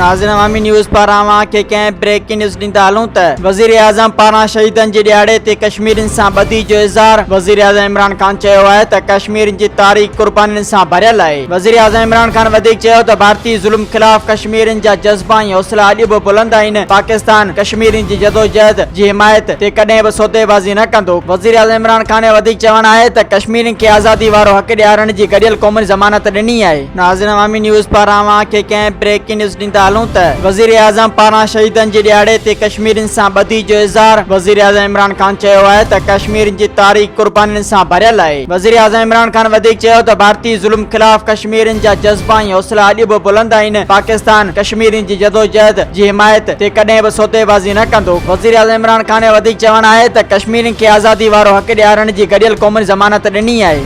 ناظرين عوامي نيوز پاران اوهان کي ڪنهن بريڪنگ نيوز ڏيندا هلون ته وزيراعظم پاران شهيدن جي ڏهاڙي تي ڪشميرين سان ٻڌي جو اظهار وزيراعظم عمران خان چيو آهي ته ڪشميرين جي تاريخ قربانين سان ڀريل آهي وزيراعظم عمران خان وڌيڪ چيو ته ڀارتي ظلم خلاف ڪشميرين جا جذبا ۽ حوصلا اڄ به بلند آهن پاڪستان ڪشميرين جي جدوجهد جي حمايت تي ڪڏهن به سوديبازي نه ڪندو وزيراعظم عمران خان جو وڌيڪ چوڻ آهي ته ڪشميرين کي آزادي وارو حق ڏيارڻ جي گڏيل قومن ضمانت ڏني آهي. ناظرين عوامي نيوز پاران اوهان کي ڪنهن بريڪنگ نيوز ڏيندا هلون ته وزيراعظم پاران شهيدن جي ڏهاڙي تي ڪشميرين سان ٻڌي جو اظهار وزيراعظم عمران خان چيو آهي ته ڪشميرين جي تاريخ قربانين سان ڀريل آهي وزيراعظم عمران خان وڌيڪ چيو ته ڀارتي ظلم خلاف ڪشميرين جا جذبا ۽ حوصلا اڄ به بلند آهن پاڪستان ڪشميرين جي جدوجهد جي حمايت تي ڪڏهن به سوديبازي نه ڪندو وزيراعظم عمران خان جو وڌيڪ چوڻ آهي ته ڪشميرين کي آزادي وارو حق ڏيارڻ جي گڏيل قومن ضمانت ڏني آهي.